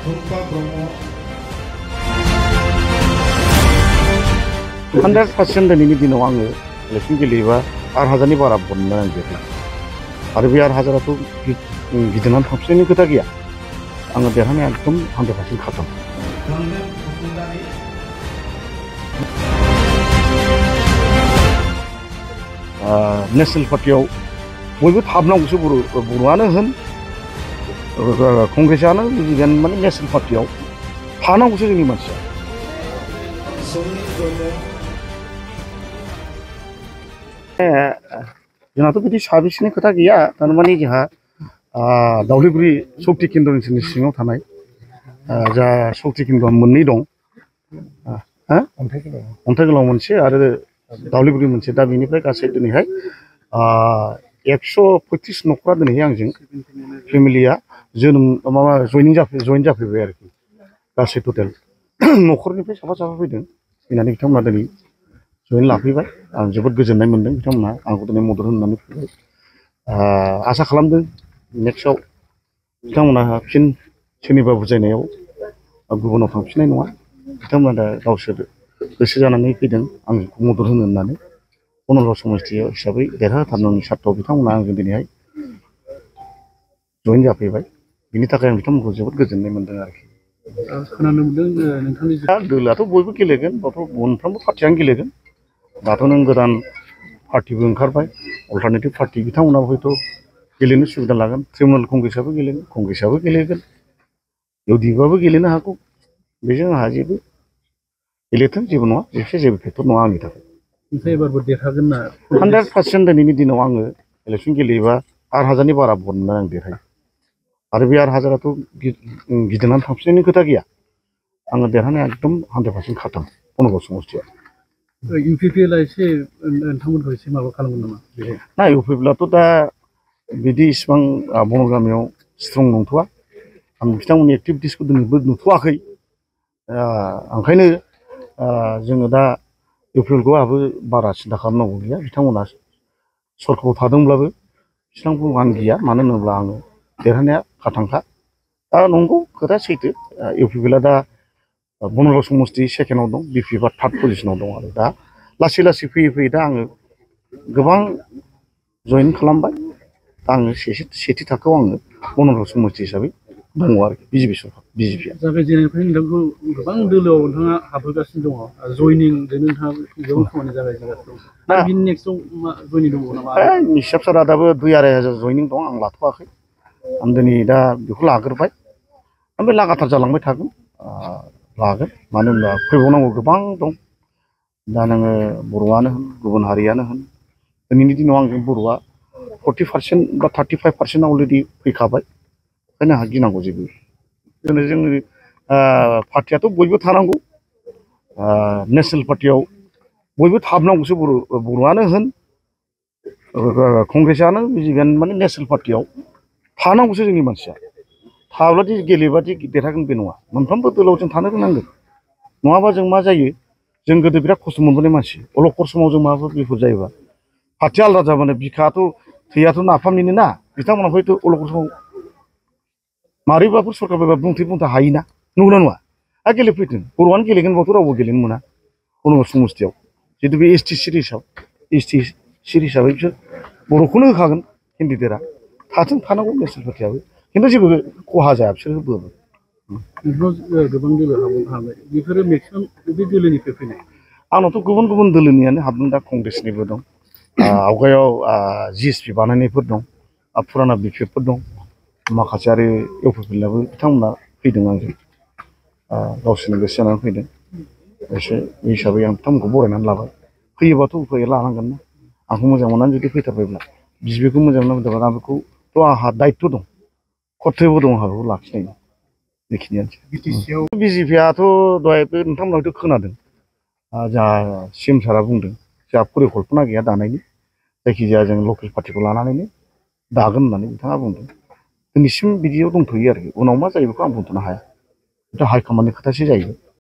100% दिनैनि दिनाव आङो इलेक्सन गेलेयोबा 8,000नि बारा बननो आं देरला आरो बे 8,000आथ' गिदिंनानै थांफिननायनि खोथा गैया आङो देरहानाया एकदम 100% खाथाम नेशनेल पार्टियाव बयबो थाबनांगौसो बर'आनो होन कंग्रेसआनो माने नेशनेल पार्टियाव थानांगौसो जोंनि मानसिया जोंहाथ' बिदि साबिसनि खोथा गैया थारमाने जोंहा दावलिगुरि शक्ति केन्द्रनि सिङाव थानाय जा शक्ति केन्द्रआ मोननै दं अन्थाइ गोलाव मोनसे आरो दावलिगुरि मोनसे दा बेनिफ्राय गासै दिनैहाय 135 न'खरा दिनैहाय आंजों फेमिलिया जोनोम माबा जयेन जाफैबाय आरोखि गासै टटेल न'खरनिफ्राय साफा फैदों फैनानै बिथांमोना दिनै जयेन लाफैबाय आं जोबोद गोजोननाय मोनदों बिथांमोना आंखौ दिनै मदद होनानै फैबाय आसा खालामदों नेक्स्टआव बिथांमोना फिन सोरनिबा बुजायनायाव गुबुनाव थांफिननाय नङा बिथांमोना दा गावसोर गोसो जानानै फैदों आंखौ मदद होनो होननानै बनरगाव समस्ति हिसाबै देरहाथारनायनि सार्टआव बिथांमोना आंजों दिनैहाय जयेन जाफैबाय बिनि थाखाय आं बिथांमोनखौ जोबोद गोजोननाय मोनदों आरोखि खोनानो मोनदों नोंथांनि दोलाथ' बयबो गेलेगोन बाथ' मोनफ्रोमबो पार्टियानो गेलेगोन दाथ' नों गोदान पार्टिबो ओंखारबाय अल्टारनेटिभ पार्टि बिथांमोनाबो हयथ' गेलेनो सुबिदा लागोन तृणमूल कंग्रेसआबो गेलेगोन इउडिएफआबो गेलेनो हागौ बेजों आंहा जेबो गेलेथों जेबो नङा जेबो फेक्टर नङा आंनि थाखाय 100% दिनैनि दिनाव आङो इलेक्सन गेलेयोबा 8,000नि बारा बननो आं देरहायो आरो बे 8,000आथ' गिदिंनानै थांफिननायनि खोथा गैया आङो देरहानाया एकदम 100% खाथाम बनरगाव समस्तियाव इउपिपिएलआ एसे नोंथांमोनखौ एसे माबा खालामगोन नामा ना इउपिपिएलआथ' दा बिदि इसिबां बनर गामियाव स्ट्रं नंथ'वा आं बिथांमोननि एक्टिभिटिसखौ दिनैबो नुथ'वाखै ओंखायनो जोङो दा इउपिपिएलखौ आंहाबो बारा सिन्था खालामनांगौ गैया बिथांमोना सरकारआव थादोंब्लाबो बिसिबांखौ आं गिया मानो होनोब्ला आङो देरहानाया खाथांखा दा नंगौ खोथा सैथो इउपिपिएलआ दा बनरगाव समस्ति सेकेन्डआव दं बिपिएफआ थार्ड पजिशनाव दं आरो दा लासै फैयै दा आङो गोबां जयेन खालामबाय दा आङो सेथि थाखोआव आङो बनरगाव समस्ति हिसाबै दङ आरोखि बिजेपिआ जागायजेननायनिफ्राय नोंथांखौ गोबां दोलोआव नोंथाङा हाबहोगासिनो दङ जयनिंजों नोंथाङा गोबां खामानि जागायजेनगासिनो दं दा बिनि नेक्स्टआव मा जयनिं दङ नामा निसाब सारा दाबो 2-2.5 जयनिं दं आं लाथ'वाखै आं दिनै दा बेखौ लाग्रोबाय ओमफ्राय लागाथार जालांबाय थागोन लागोन मानो होनबा फैबावनांगौ गोबां दं दा नोङो बर'आनो होन गुबुन हारियानो होन दिनैनि दिनाव आंजों बर'आ 40% बा 35% अलरेडि फैखाबाय ओंखायनो आंहा गिनांगौ जेबो जोंनि पार्टियाथ' बयबो थानांगौ नेशनेल पार्टियाव बयबो थाबनांगौसो बर'आनो होन कंग्रेसआनो माने नेशनेल पार्टियाव थानांगौसो जोंनि मानसिया थाब्लादि गेलेबादि देरहागोन बे नङा मोनफ्रोमबो दोलोआव जों थानो रोंनांगोन नङाबा जों मा जायो जों गोदो बिराद खस्थ' मोनबोनाय मानसि अलखर समाव जों माबाफोर बिफद जायोबा पार्टिया आलादा जाबानो बिखायाथ' थैयाथ' नाफामनिनो ना बिथांमोना हयथ' अलखर समाव मारैबाफोर सरकार फैबा बुंथे हायोना नंगौना नङा आरो गेलेफैथों बर'आनो गेलेगोनबाथ' रावबो गेलेनो मोना बनरगाव समस्तियाव जितु बे एसटि सिट हिसाबै बिसोर बर'खौनो होखागोन केन्डिडेटआ थानांगौ नेशनेल पार्टियाबो खिन्थु जेबो खहा जाया बिसोर होब्लाबो गोबां दोलो हाबबाय बेफोरो मेक्सिमाम बबे दोलोनिफ्राय फैनाय आंनावथ' गुबुन दोलोनियानो हाबदों दा कंग्रेसनिबो दं आवगायाव जिएसपि बानायनायफोर दं फुराना बिपिएफफोर दं माखासे आरो इउपिपिएलआबो बिथांमोना फैदों आंजों गावसोरनो गोसो जानानै फैदों एसे हिसाबै आं बिथांमोनखौ बरायनानै लाबाय फैयोबाथ' उफाय लानांगोन ना आंखौ मोजां मोननानै जुदि फैथारबायब्ला बिसिबिखौ मोजां मोनोब्ला आं बेखौथ' आंहा दायित्व दं कर्तब्य दं आंहा बेखौ लाखिनायनि बेखिनियानोसै बिजेपिआथ' दहायबो नोंथांमोनाथ' खोनादों जोंहा सिएम सारा बुंदों जोंहा परिकल्पना गैया दानायनि जायखिजाया जों लकेल पार्टिखौ लानानैनो दागोन होननानै बिथाङा बुंदों दिनैसिम बिदियाव दंथ'यो आरोखि उनाव मा जायो बेखौ आं बुंथ'नो हाया हाइकमान्डनि खोथासो जायो